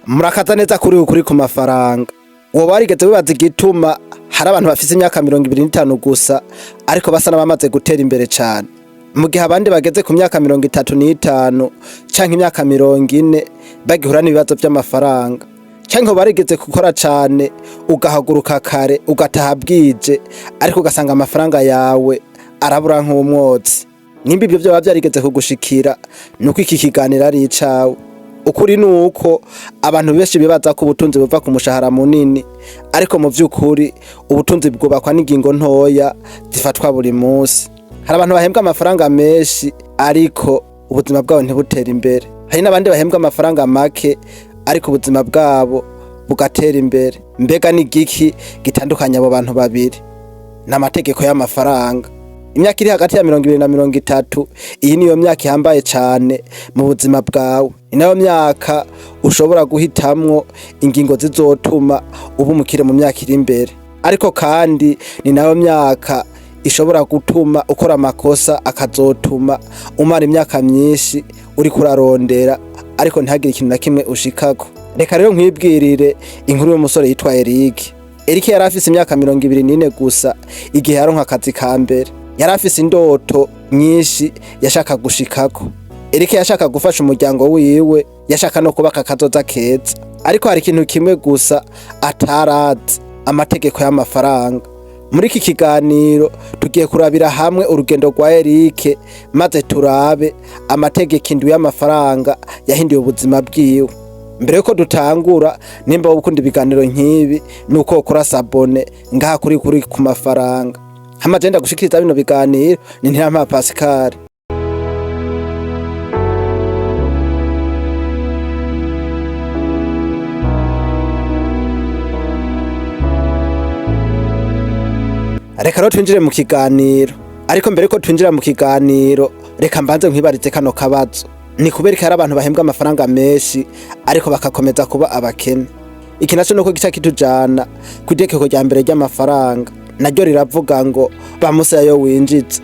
Murakaza neza kuri ukuri ku mafaranga. Woba warigeze wibaza igituma hari abantu bafise imyaka 25 gusa ariko basa n'abamaze gutera imbere cane, mu gihe abandi bageze ku myaka 35 canke imyaka 40 bagihura n'ibibazo vy'amafaranga? Canke woba warigeze gukora cane, ugahaguruka kare, ugataha bwije, ariko ugasanga amafaranga yawe arabura nk'umwotsi? Nimba ivyo vyoba vyarigeze kugushikira, nuko iki kiganiro ari icawe. Ukuri nuko abantu benshi bibaza ko ubutunzi buva ku mushahara munini, ariko mu vy'ukuri ubutunzi bwubakwa n'ingingo ntoya zifatwa buri munsi. Hari abantu bahembwa amafaranga menshi ariko ubuzima bwabo ntibutere imbere. Hari n'abandi bahembwa amafaranga make ariko ubuzima bwabo bugatera imbere. Mbega ni igiki gitandukanya abo bantu babiri? Ni amategeko y'amafaranga. Imyaka iri hagati ya 20 na 30, iyi niyo myaka ihambaye cane mu buzima bwawe. Ni nayo myaka ushobora guhitamwo ingingo zizotuma uba umukire mu myaka iri imbere. Ariko kandi ni nayo myaka ishobora gutuma ukora amakosa akazotuma umara imyaka myinshi uriko urarondera ariko ntihagire ikintu na kimwe ushikako. Reka rero nkwibwirire inkuru y'umusore yitwa Eric. Eric yari afise imyaka 24 gusa igihe yaronka akazi ka mbere. Yari afise indoto nyinshi yashaka gushikako. Eric yashaka gufasha umuryango wiwe, yashaka no kubaka akazoza keza. Ariko hari ikintu kimwe gusa atarazi: amategeko y'amafaranga. Muri iki kiganiro tugiye kurabira hamwe urugendo rwa Eric, maze turabe amategeko indwi y'amafaranga yahinduye ubuzima bwiwe. Mbere yuko dutangura, nimba wowe ukunda ibiganiro nk'ibi, nuko wokora s'abonner ngaha kuri ku mafaranga. Hama je ndagushikiriza bino biganiro ni Ntirampa Pascal. Reka rero twinjire mu kiganiro. Ariko mbere yuko twinjira mu kiganiro, reka mbanze nkwibarize kano kabazo. Ni kubera ko hari abantu bahembwa amafaranga menshi ariko bakakomeza kuba abakene? Iki naco nuko gica kitujana kw'itegeko rya mbere ry'amafaranga, naryo riravuga ngo ba musi yayo winjiza.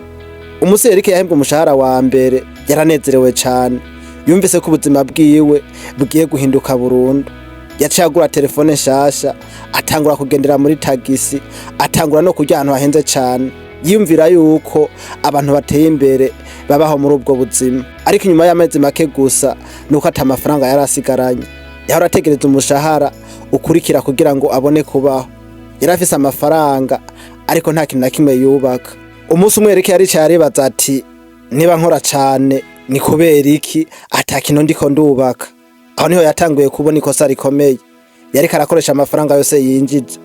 Umusi Eric yahembwe umushahara wa mbere yaranezerewe cane. Yumvise ko ubuzima bwiwe bugiye guhinduka burundu. Yaciye agura telefone nshasha, atangura kugendera muri tagisi, atangura no kurya ahantu hahenze cane. Yiyumvira yuko abantu bateye imbere babaho muri ubwo buzima. Ariko inyuma y'amezi make gusa nuko ata mafaranga yari asigaranye. Yahora ategereza umushahara ukurikira kugira ngo abone kubaho. Yari afise amafaranga ariko nta kintu na kimwe yubaka. Umunsi umwe Eric yaricaye aribaza ati: niba nkora cane ni kubera iki ata kintu ndiko ndubaka? Aho niho yatanguye kubona ikosa rikomeye. Yariko arakoresha amafaranga yose yinjiza.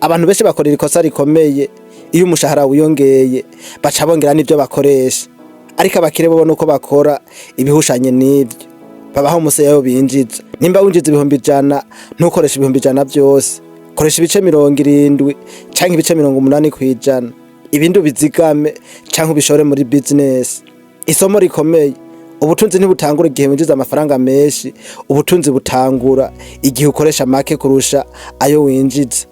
Abantu benshi bakora ikosa rikomeye: iyo umushahara wiyongeye baca bongera n'ivyo bakoresha. Ariko abakire bo nuko bakora ibihushanye n'ivyo, babaho musi yayo binjiza. Nimba winjiza 100,000, ntukoresha 100,000 vyose, koresha ibice 70 canke ibice 80%, ibindi ubizigame canke ubishore muri business. Isomo rikomeye: ubutunzi ntibutangura igihe winjiza amafaranga menshi, ubutunzi butangura igihe ukoresha make kurusha ayo winjiza.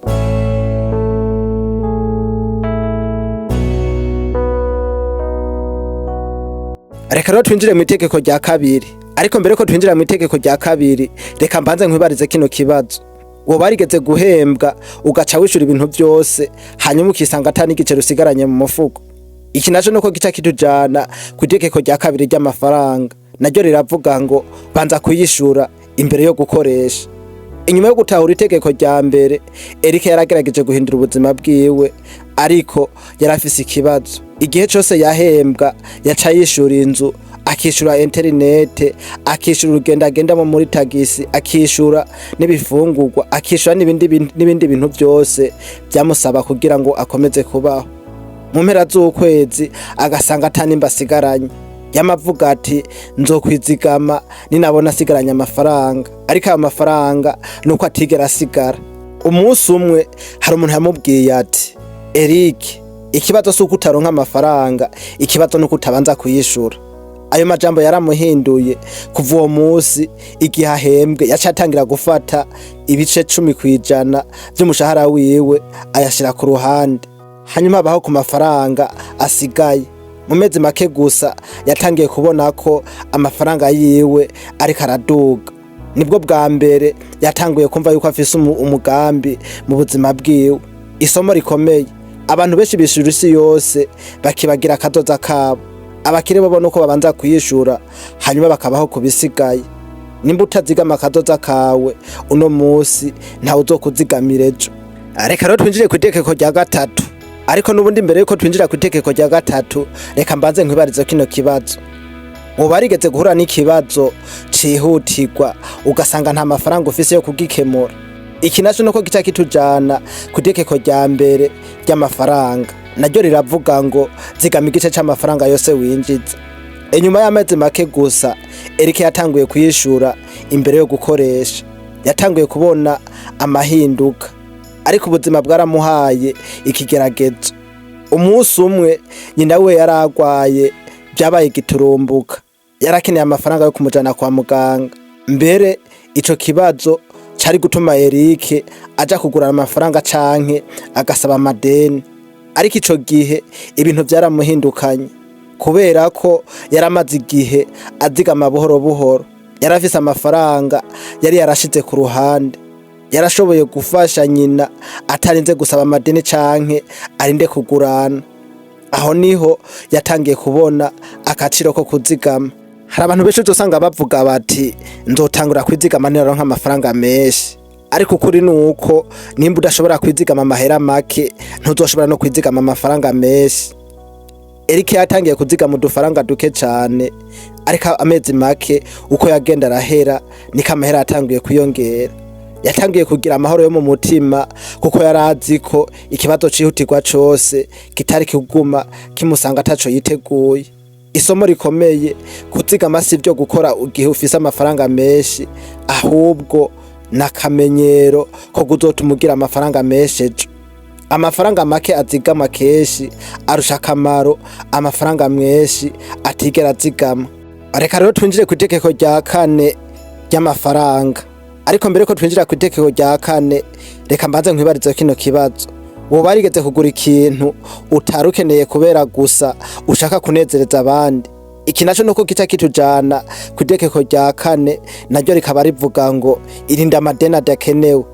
Reka rero twinjire mu itegeko rya kabiri. Ariko mbere ko twinjira mu itegeko rya kabiri, reka mbanze nkwibarize kino kibazo. Woba warigeze guhembwa ugaca wishura ibintu vyose, hanyuma ukisanga ata n'igiceri usigaranye mu mufuko? Iki naco nuko gica kitujana ku itegeko rya kabiri ry'amafaranga, naryo riravuga ngo banza kuyishura imbere yo gukoresha. Inyuma yo gutahura itegeko rya mbere, Eric yaragerageje guhindura ubuzima bwiwe, ariko yarafise ikibazo. Igihe cose yahembwa yaca yishura inzu, akishura interinete, akishura urugendo agendamo muri tagisi, akishura n'ibifungurwa, akishura n'ibindi bintu vyose vyamusaba kugira ngo akomeze kubaho. Mu mpera z'ukwezi agasanga ata nimba asigaranye. Yamavuga ati: nzokwizigama ninabona asigaranye amafaranga. Ariko ayo mafaranga nuko atigera asigara. Umunsi umwe hari umuntu yamubwiye ati: Eric, ikibazo si uko utaronka amafaranga, ikibazo nuko utabanza kuyishura. Ayo majambo yaramuhinduye. Kuva uwo munsi, igihe ahembwe yaciye atangira gufata ibice 10% vy'umushahara wiwe ayashira ku ruhande, hanyuma abaho ku mafaranga asigaye. Mu mezi make gusa yatangiye kubona ko amafaranga yiwe ariko araduga. Nibwo bwa mbere yatanguye kumva yuko afise umugambi mu buzima bwiwe. Isomo rikomeye: abantu benshi bishura isi yose bakibagira akazoza kabo. Abakire bo nuko babanza kuyishura, hanyuma bakabaho ku bisigaye. Nimba utazigama akazoza kawe uno musi, ntawe uzokuzigamira ejo. Reka rero twinjire ku itegeko rya gatatu. Ariko n'ubundi, mbere yuko twinjira ku itegeko rya gatatu, reka mbanze nkwibarize kino kibazo: woba warigeze guhura n'ikibazo cihutirwa, ugasanga nta mafaranga ufise yo kugikemura? Iki naco nuko gica kitujana ku itegeko rya mbere ry'amafaranga, naryo riravuga ngo: zigama igice c'amafaranga yose winjiza. Inyuma y'amezi make gusa, Eric yatanguye kuyishura imbere yo gukoresha. Yatanguye kubona amahinduka, ariko ubuzima bwaramuhaye ikigeragezo. Umunsi umwe nyina we yaragwaye byabaye giturumbuka, yarakeneye amafaranga yo kumujana kwa muganga. Mbere ico kibazo cari gutuma Eric aja kugurana amafaranga canke agasaba amadeni, ariko ico gihe ibintu vyaramuhindukanye. Kubera ko yaramaze igihe azigama buhoro buhoro, yarafise amafaranga yari yarashize ku ruhande. Yarashoboye gufasha nyina atarinze gusaba amadeni canke arinde kugurana. Aho niho yatangiye kubona agaciro ko kuzigama. Hari abantu benshi uzosanga bavuga bati: nzotangura kwizigama ninaronka amafaranga menshi. Ariko ukuri ni uko nimba udashobora kwizigama amahera make, ntuzoshobora no kwizigama amafaranga menshi. Eric yatangiye kuzigama udufaranga duke cane, ariko amezi make uko yagenda arahera, niko amahera yatanguye kwiyongera. Yatangiye kugira amahoro yo mu mutima, kuko yari azi ko ikibazo cihutirwa cose kitari kuguma kimusanga ataco yiteguye. Isomo rikomeye: kuzigama si ivyo gukora igihe ufise amafaranga menshi, ahubwo n'akamenyero ko kuzotuma ugira amafaranga menshi ejo. Amafaranga make azigama kenshi arusha akamaro amafaranga menshi atigera azigama. Reka rero twinjire ku itegeko rya kane ry'amafaranga. Ariko mbere ko twinjira ku itegeko rya kane, reka mbanze nkwibarize kino kibazo: woba warigeze kugura ikintu utari ukeneye kubera gusa ushaka kunezereza abandi? Iki naco nuko gica kitujana ku itegeko rya kane, naryo rikaba rivuga ngo: irinde amadeni adakenewe.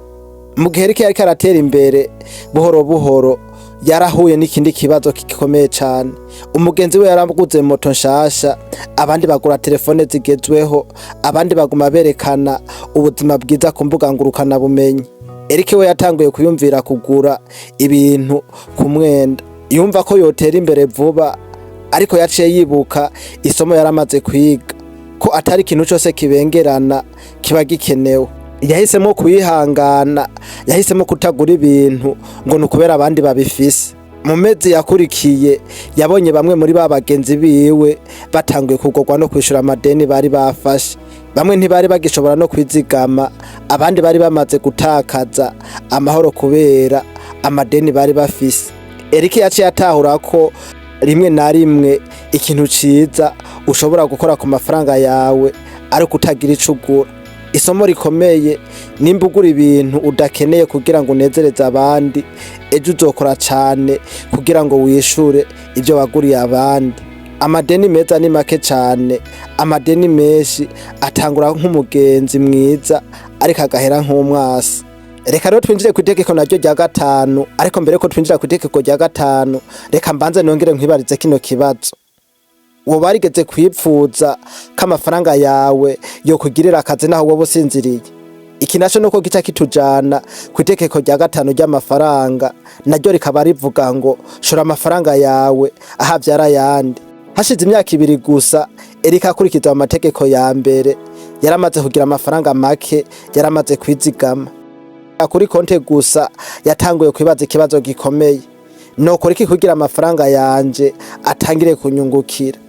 Mu gihe Eric yariko aratera imbere buhoro buhoro, yarahuye n'ikindi kibazo gikomeye cane. Umugenzi we yaraguze moto nshasha, abandi bagura telefone zigezweho, abandi baguma berekana ubuzima bwiza ku mbuga ngurukana bumenyi. Eric we yatanguye kuyumvira kugura ibintu ku mwenda, yumva ko yotera imbere vuba. Ariko yaciye yibuka isomo yaramaze kwiga, ko atari ikintu cose kibengerana kiba gikenewe. Yahisemo kwihangana, yahisemo kutagura ibintu ngo ni ukubera abandi babifise. Mu mezi yakurikiye, yabonye bamwe muri ba bagenzi biwe batanguye kugorwa no kwishura amadeni bari bafashe. Bamwe ntibari bagishobora no kwizigama, abandi bari bamaze gutakaza amahoro kubera amadeni bari bafise. Eric yaciye atahura ko rimwe na rimwe ikintu ciza ushobora gukora ku mafaranga yawe ariko utagira ico ugura. Isomo rikomeye: nimba ugura ibintu udakeneye kugira ngo unezereze abandi, ejo uzokora cane kugira ngo wishure ivyo waguriye abandi. Amadeni meza ni make cane. Amadeni menshi atangura nk'umugenzi mwiza, ariko agahera nk'umwasi. Reka rero twinjire ku itegeko naryo rya gatanu. Ariko mbere ko twinjira ku itegeko rya gatanu, reka mbanze nongere nkwibarize kino kibazo: woba warigeze kwipfuza ko amafaranga yawe yokugirira akazi naho woba usinziriye? Iki naco nuko gica kitujana ku itegeko rya gatanu ry'amafaranga, naryo rikaba rivuga ngo: shora amafaranga yawe aho avyara ayandi. Hashize imyaka 2 gusa Eric akurikiza amategeko ya mbere, yaramaze kugira amafaranga make yaramaze kwizigama kuri konte gusa. Yatanguye kwibaza ikibazo gikomeye: nokora iki kugira amafaranga yanje atangire kunyungukira?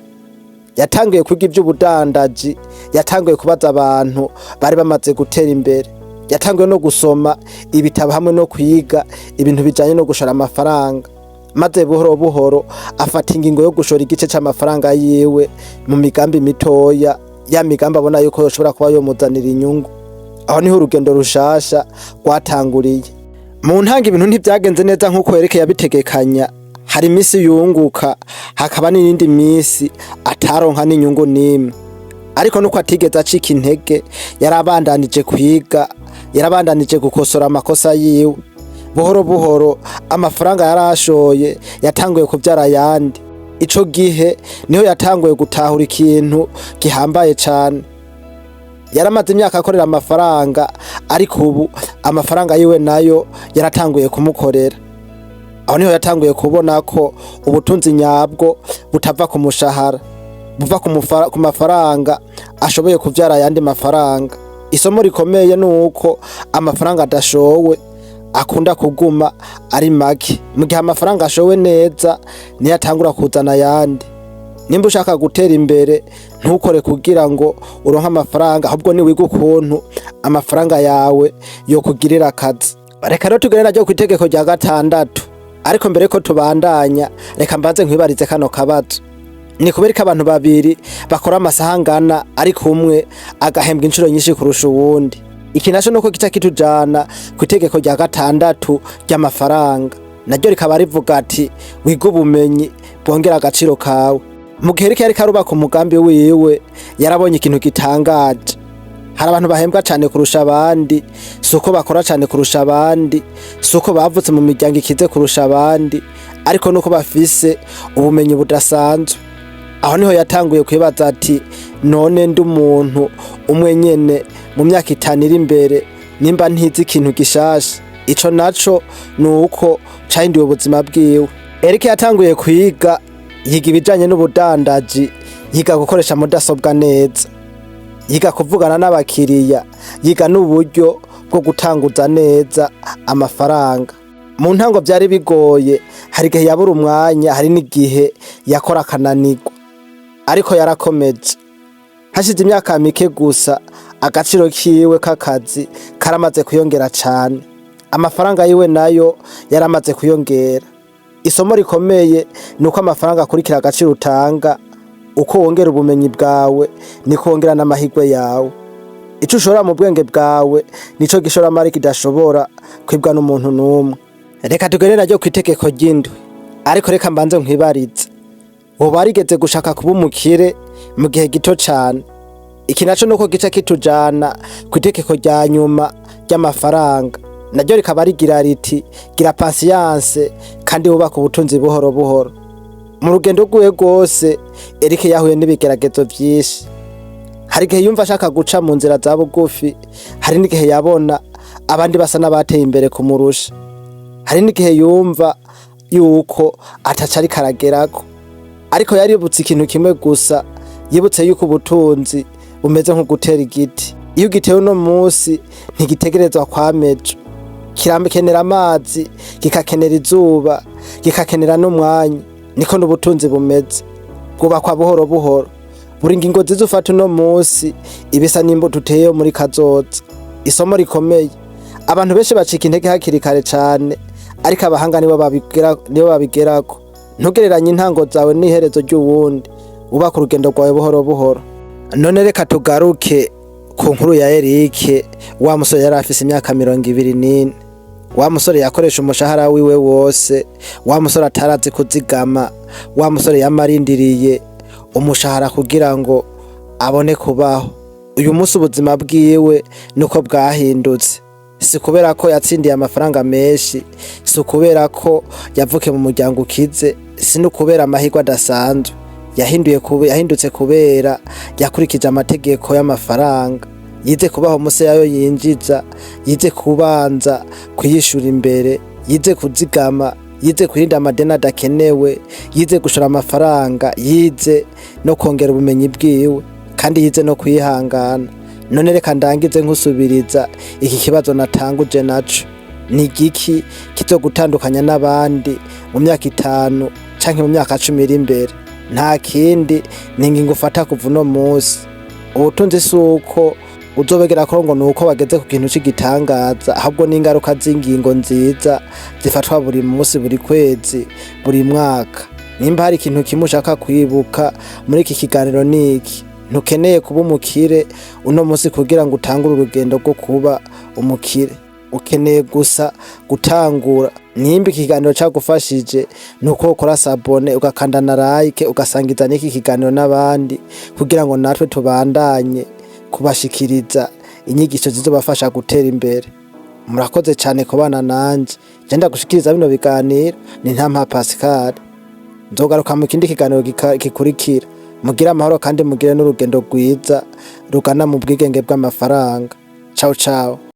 Yatanguye kwiga ivy'ubudandaji, yatanguye kubaza abantu bari bamaze gutera imbere, yatanguye no gusoma ibitabo hamwe no kwiga ibintu bijanye no gushora amafaranga, maze buhoro buhoro afata ingingo yo gushora igice c'amafaranga yiwe mu migambi mitoya, ya migambi abona yuko yoshobora kuba yomuzanira inyungu. Aho niho urugendo rushasha rwatanguriye. Mu ntango ibintu ntivyagenze neza nk'uko Eric yabitegekanya. Hari imisi yunguka, hakaba n'iyindi misi ataronka n'inyungu n'imwe. Ariko nuko atigeze acika intege, yarabandanije kwiga, yarabandanije gukosora amakosa yiwe. Buhoro buhoro amafaranga yarashoye yatanguye kuvyara ayandi. Ico gihe niho yatanguye gutahura ikintu gihambaye cane. Yaramaze imyaka akorera amafaranga, ariko ubu amafaranga yiwe nayo yaratanguye kumukorera. Aho niho yatanguye kubona ko ubutunzi nyabwo butava ku mushahara, buva ku mafaranga ashoboye kuvyara ayandi mafaranga. Isomo rikomeye ni uko amafaranga adashowe akunda kuguma ari make, mu gihe amafaranga ashowe neza niyo atangura kuzana ayandi. Nimba ushaka gutera imbere, ntukore kugira ngo uronke amafaranga, ahubwo niwiga ukuntu amafaranga yawe yokugirira akazi. Reka rero tugere naryo kw'itegeko rya gatandatu. Ariko mbere ko tubandanya, reka mbanze nkwibarize kano kabazo: ni kubera ko abantu babiri bakora amasaha angana, ariko umwe agahembwa inshuro nyinshi kurusha uwundi? Iki naco nuko kica kitujana ku itegeko rya gatandatu ry'amafaranga, naryo rikaba rivuga ati: "Wiga ubumenyi bwongera agaciro kawe." Mu gihe Eric yariko arubaka umugambi wiwe, yarabonye ikintu gitangaje. Hari abantu bahembwa cane kurusha abandi, si uko bakora cane kurusha abandi, si uko bavutse mu miryango ikize kurusha abandi, ariko nuko bafise ubumenyi budasanzwe. Aho niho yatanguye kwibaza ati: "None ndi umuntu umwe nyene mu myaka 5 iri imbere nimba ntizi ikintu gishasha?" Ico naco ni uko cahinduye ubuzima bwiwe. Eric yatanguye kwiga, yiga ibijanye n'ubudandaji, yiga gukoresha mudasobwa neza, yiga kuvugana n'abakiriya, yiga n'uburyo bwo gutanguza neza amafaranga. Mu ntango vyari bigoye, hari igihe yabura umwanya, hari n'igihe yakora akananirwa, ariko yarakomeje. Hashize imyaka mike gusa, agaciro kiwe k'akazi karamaze kwiyongera cane, amafaranga yiwe nayo yaramaze kwiyongera. Isomo rikomeye ni uko amafaranga akurikira agaciro utanga. Uko wongera ubumenyi bwawe, niko wongera n'amahirwe yawe. Ico ushora mu bwenge bwawe nico gishoramari kidashobora kwibwa n'umuntu n'umwe. Reka tugere naryo kw'itegeko ry'indwi, ariko reka mbanze nkwibarize: woba warigeze gushaka kuba umukire mu gihe gito cane? Iki naco nuko gica kitujana kw'itegeko rya nyuma ry'amafaranga, naryo rikaba rigira riti: "Gira patience kandi wubake ubutunzi buhoro buhoro." Mu rugendo rwiwe rwose, Eric yahuye n'ibigeragezo vyinshi. Hari igihe yumva ashaka guca mu nzira za bugufi, hari n'igihe yabona abandi basa n'abateye imbere kumurusha, hari n'igihe yumva yuko ataco ariko aragerako. Ariko yaributse ikintu kimwe gusa: yibutse yuko ubutunzi bumeze nko gutera igiti. Iyo ugitewe uno munsi, ntigitegerezwa kwama ejo. Kirakenera amazi, kikakenera izuba, kikakenera n'umwanya. Niko n'ubutunzi bumeze, bwubakwa buhoro buhoro. Buri ngingo nziza ufata uno munsi ibisa n'imbuto uteye muri kazoza. Isomo rikomeye: abantu benshi bacika intege hakiri kare cane, ariko abahanga nibo babigerako. Ntugereranye intango zawe n'iherezo ry'uwundi, wubaka urugendo rwawe buhoro buhoro. None reka tugaruke ku nkuru ya Eric, wa musore yari afise imyaka 24, wa musore yakoresha umushahara wiwe wose, wa musore atarazi kuzigama, wa musore yama arindiriye umushahara kugira ngo abone kubaho. Uyu munsi ubuzima bwiwe nuko bwahindutse. Si kubera ko yatsindiye amafaranga menshi, si ukubera ko yavukiye mu muryango ukize, si no kubera amahirwe adasanzwe. Yahindutse kubera yakurikije amategeko y'amafaranga. Yize kubaho musi yayo yinjiza, yize kubanza kuyishura imbere, yize kuzigama, yize kwirinda amadeni adakenewe, yize gushora amafaranga, yize no kongera ubumenyi bwiwe, kandi yize no kwihangana. None reka ndangize nkusubiriza iki kibazo natanguje naco: ni igiki kizogutandukanya n'abandi mu myaka 5 canke mu myaka 10 iri imbere? Nta kindi, ni ingingo ufata kuva uno munsi. Ubutunzi si uko uzobegerako ngo nuko wageze ku kintu c'igitangaza, ahubwo n'ingaruka z'ingingo nziza zifatwa buri munsi, buri kwezi, buri mwaka. Nimba hari ikintu kimwe ushaka kwibuka muri iki kiganiro, niki: ntukeneye kuba umukire uno munsi kugira ngo utangure urugendo rwo kuba umukire. Ukeneye gusa gutangura. Nimba ikiganiro cagufashije, nuko ukora s'abonner, ugakanda na like, ugasangiza n'iki kiganiro n'abandi kugira ngo natwe tubandanye kubashikiriza inyigisho zizobafasha gutera imbere. Murakoze cyane kubana nanje. Je ndagushikiriza bino biganiro ni Ntampa Pascal. Nzogaruka mu kindi kiganiro gikurikira. Mugire amahoro kandi mugire n'urugendo rwiza rugana mu bwigenge bw'amafaranga. Ciao ciao.